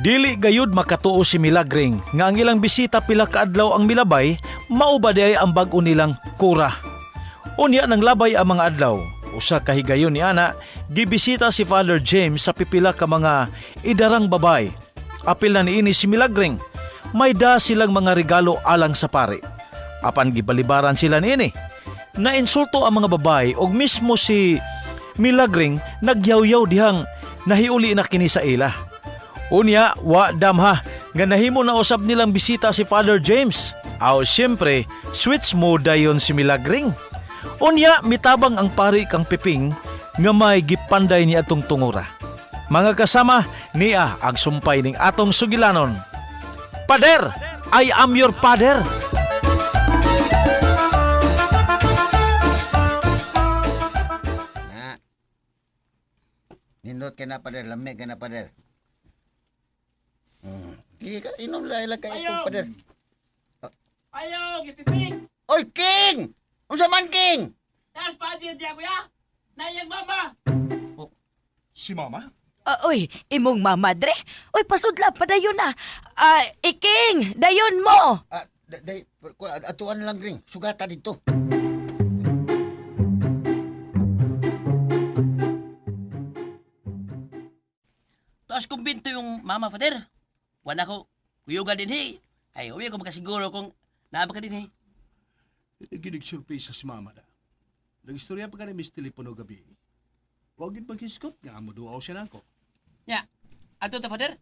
Dili gayud makatuo si Milagring nga ang ilang bisita pila ka adlaw ang milabay, mao ba diay ang bag-o nilang kura. Unya nang labay ang mga adlaw. Usa ka higayon ni ana, gibisita si Father James sa pipila ka mga idarang babay. Apil na niini si Milagring. May da silang mga regalo alang sa pari. Apan gibalibaran sila niini. Nainsulto ang mga babay og mismo si Milagring nagyawyaw dihang nahiuli na kini sa ila. Unya, wa damha nga nahimo na usab nilang bisita si Father James. Aw siyempre, switch mo dayon si Milagring. Unya, mitabang ang pari kang Piping nga may gipanday ni atong tungura. Mga kasama, niya ang sumpay ning atong sugilanon. Pader, I am your father. Na. Nindot ka na, pader. Lami ka na, pader. Di ka, inom lang ilang ka itong pader. Ayo, gipiping! Oy, King! Unsa man, King? Nas padir diya kuya! Nayang mama! Si Mama? Ah, uy, imong mama, dre. Uy, pasudla, padayon na. Ah, iking, dayon mo. Ah, day, atuan lang, Ring. Sugata dito. Taas kumbinto yung mama, pader. Wala ko, kuyuga din hey. Ay, uwi ko makasiguro kung naaba ka din hey. Ginig-surpresa si Mama na. Nag-istorya pa ka ni Miss Telepono gabi. Huwag yun maghiskot nga mo duaw siya nako. Nya, ato ta, pader.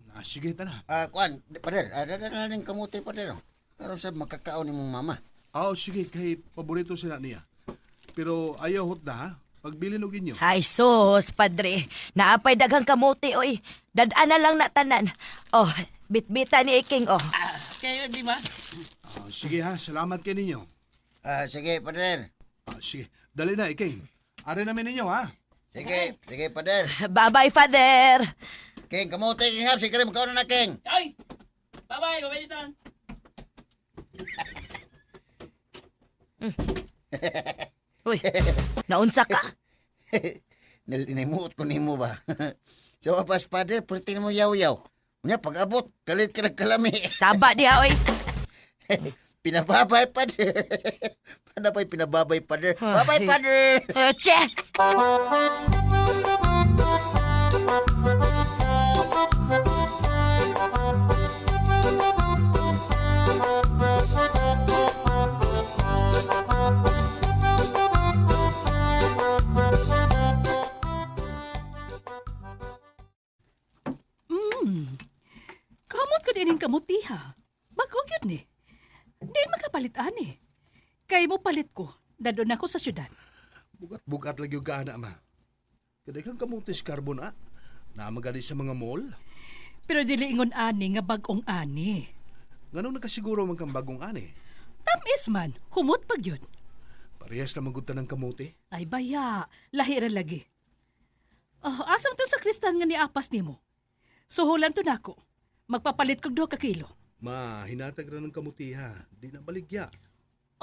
Na, sige, tana. Ah, kuan, pader. Ah, dada na rin kamote, pader. Oh. Karon sa makakaon nimong mama. Ah, sige, kay paborito sila niya. Pero ayaw hot na, ha? Pagbilin og inyo. Ay, sus, padre. Naapay daghang kamote, oy. Dad-an na lang na tanan. Oh, bitbita ni iking, oh. Ah, kaya di ma. Ah, sige ha, salamat kay ninyo. Ah, sige, pader. Ah, sige, dali na, Iking. Are namin ninyo, ha? Sige, sige, pader. Bye-bye, father. King, kamote, King, hap. Sige, makaon na, King. Ay! Bye-bye, bye-bye dito. Uy, naunsa ka? Nilimuot ko nimo ba? Sa wapas, pader, pwede mo yaw-yaw. Unya, pag-abot, kalit ka nagkalami. Saba diha, oy. Pinababay, pader. Panabay, pinababay, pader. Babay, pader. Eh, Che! Kamot ko din kamuti ha. Bago yun ni. Di makapalit ani. Kay mo palit ko. Dadon ako sa syudad. Bugat-bugat lagi yung kaana, ma. Kaday kang kamutis carbon, ha? Namagani sa mga mall. Pero dili ingon ani nga bag-ong ani. Nganong nakasiguro man kang bagong ani? Tamis man, humot pag yun. Parehas na magutan ng kamuti. Ay baya, lahi ra lagi. Oh, asam to sa kristan nga niapas nimo. Suhulan to nako. Magpapalit kog 2 ka kilo. Ma, hinatag ra ng kamuti, ha? Di na baligya.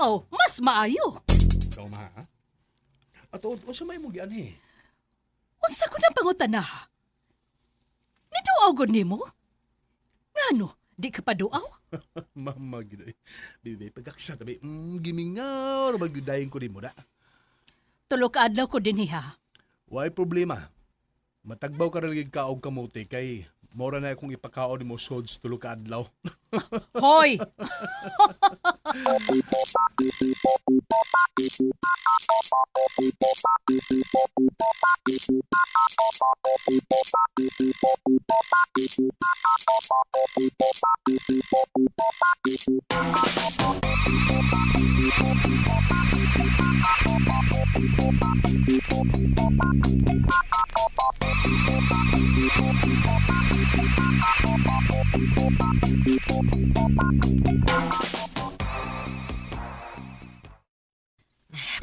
Oh, mas maayo. Ikaw, ma, ha? Ato, unsa may mo gianhi? Unsa ko nang pangutana ha? Niduaw gud nimo? Ngano, di ka pa duaw? Mama, ginoy. Bibi, pagkaksa tabi, gimingaw, magyudayin ko din mo na. Tulo ka adlaw ko dinhi ha. Why problema? Matagbaw ka rin ka og kamuti kay mora na akong ipakaon mo sods tulo ka adlaw. Hoy!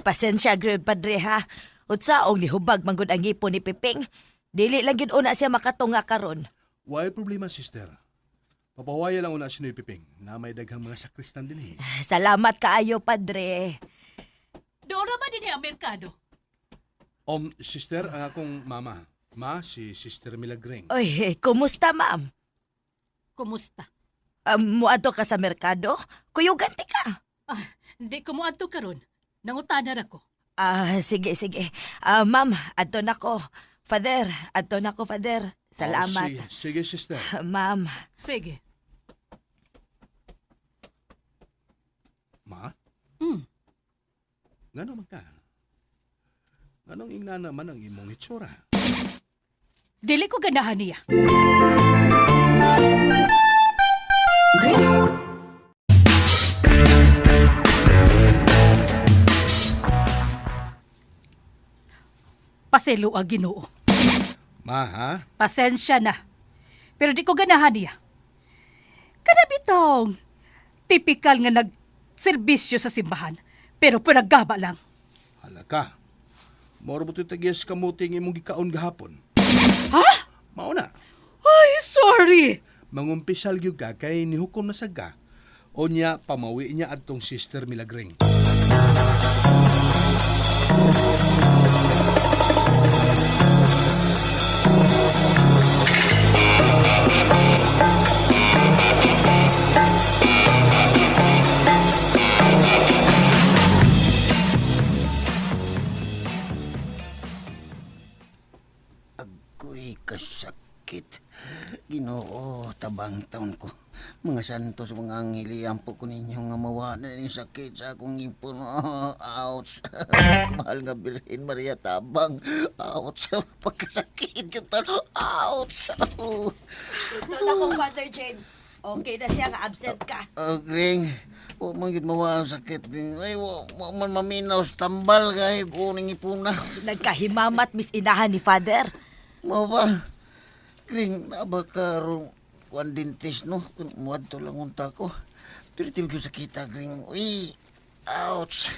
Pasensya, grave padre, ha. Utsaong nihubag manggod ang ngipon ni Piping. Dili lang gyud una siya makatunga karon. Why problema, sister? Papawaya lang una si Noy Piping na may daghang mga sakristan din eh. Salamat kaayo, padre. Doon ra ba dinhi ang merkado? Sister, ang akong mama. Ma, si Sister Milagring. Oy, kumusta, ma'am? Kumusta? Muadto ka sa merkado? Kuyugan ti ka. Ah, hindi ko moadto karon. Nangutana ra ko. Ah, sige, sige. Ah, ma'am, adto na ko. Father, adto na ko, Father. Salamat. Oh, sige, sige, sister. Ma'am. Sige. Ma? Mm. Ngano man ka? Nganong ingna naman ang imong itsura? Dili ko ganahan niya. Paselo ang Ginoo. Ma, ha? Pasensya na. Pero di ko ganahan niya. Kana bitong tipikal nga nagserbisyo sa simbahan, pero pinagaba lang. Hala ka. Moro mo tagiyas kamuti ng imong gikaon gahapon. Ha? Mao na. Ay, sorry. Mangumpisal gyud ka kay nihukom na sad ka. O niya, pamawi niya adtong Sister Milagring. Agoy, kasakit. Ginoo, tabang taon ko. Mga santos, mga anghel, ampo ko ninyo nga mawa na yung sakit sa akong ipon. Oh, ouch. Mahal nga Birhen Maria, tabang. Ouch. Pagkasakit yung taon. Ouch. Ito na ko, Father James. Okay na siya nga absent ka. Gring, wa man gyud mawa ang sakit. Gring. Ay, wa man maminaw sa tambal kay kuning ipuna. Nagkahimamat, Miss Inahan ni Father. Mao ba? Gring, na ba karong kuan dentist no? Kun muadto lang unta ko. Pero tibi ko sakita, Gring. Uy, ouch.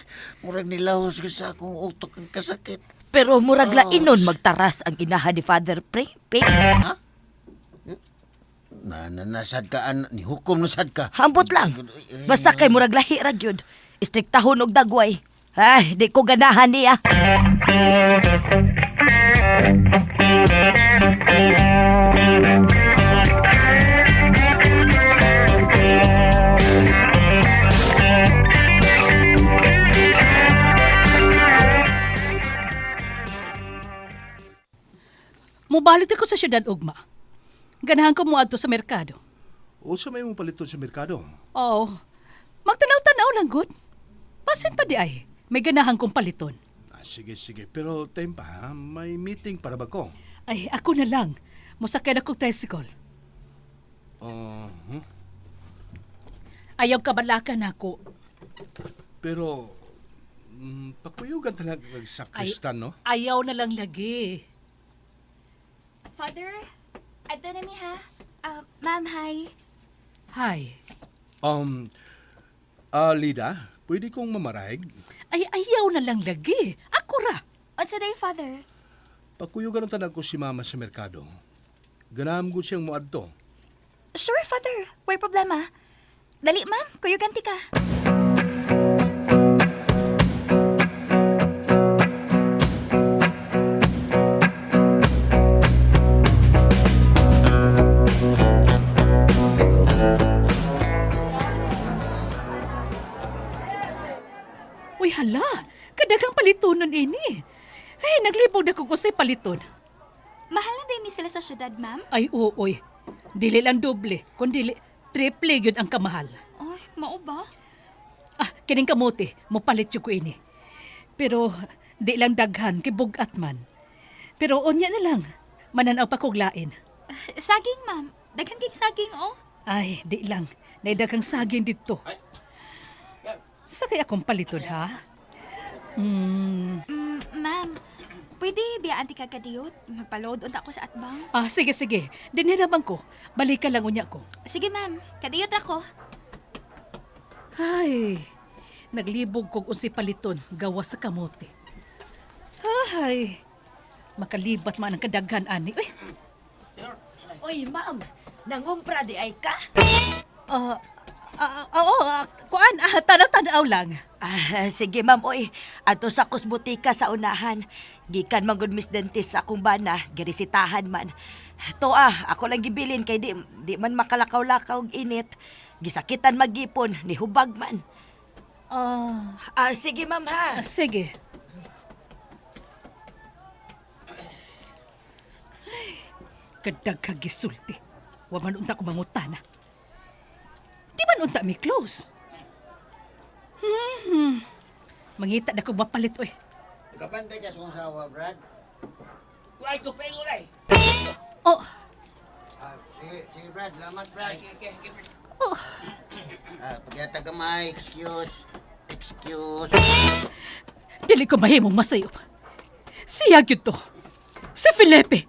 Murag nilahos ko sa akong utok ang kasakit. Pero murag lainon magtaras ang inahan ni Father Pre. Pe. Na, na, nasad ka, an, ni hukom na sad ka. Hambot lang. Basta kay murag lahi ra gyud. Istriktahon og dagway. Ay, di ko ganahan niya. Mubalik ako sa syudad ugma. Ganahan ko moadto sa merkado. O sa may mong paliton sa merkado? Oo. Magtanaw-tanaw lang gud. Basin pa di ay, may ganahan kong paliton. Ah, sige, sige. Pero time pa, ha? May meeting para ba ko? Ay, ako na lang. Mosakay na kong tricycle. Huh? Ayaw kabalakan ako. Pero, pakuyugan talaga kag sakristan, no? Ayaw na lang lagi. Father, adto na mi ha. Ah, ma'am, hi. Hay. Lida, pwede kong mamaraig? Ay, ayaw na lang lagi. Ako ra. Unsa day, Father? Pakuyugan ang tanag ko si Mama sa merkado. Ganam ko siyang muadto. Sure, Father. Way problema. Dali, ma'am. Kuyuganti ka. Uy, hala. Kadagang palitonon ini. Ay, naglibog na ko kusay paliton. Mahal na din ni sila sa syudad, ma'am. Ay, ooy. Dili lang doble, kundi triple yun ang kamahal. Ay, mao ba? Ah, kining kamote, mopalit yun ko ini. Pero, di lang daghan, kay bugat man. Pero, unya na lang, mananaw pa kog lain. Saging, ma'am. Daghan kay saging, oh. Ay, di lang, naidaghang saging dito. Sa kaya akong paliton, ha? Ma'am, pwede biyaan ti kagkadiyot. Magpaload unta ko sa atbang. Ah, sige, sige. Dinhiraman ko. Balikan lang unya ko. Sige, ma'am. Kadiyot ako. Ay, naglibog kog unsay paliton gawa sa kamote. Ay, makalibat man ang kadaghan ani. Uy, Oy, ma'am, nangumpra di ay ka? ah, Oo, kuan, tanaw-tanaw lang. Sige ma'am, oy. Ato sa kusbutika sa unahan. Gikan man gud Miss Dentist sa akong bana, giresitahan man. To ako lang gibilin kay di man makalakaw-lakaw og init. Gisakitan magipon, nihubag man. Sige ma'am ha. Sige. Ay, kadag ka gisulti. Wa man unta ko mangutana. Di man unta mi close. Mangita na ko mapalit oy. Nagabantay ka sa kong sawa, Brad. Kuan ko pa eh. Oh, Sige, sige, Brad. Salamat, Brad. Okay. oh. Pagyata gamay, excuse. Excuse. Dili ko mahimong masayop. Siya gyud to. Si Felipe.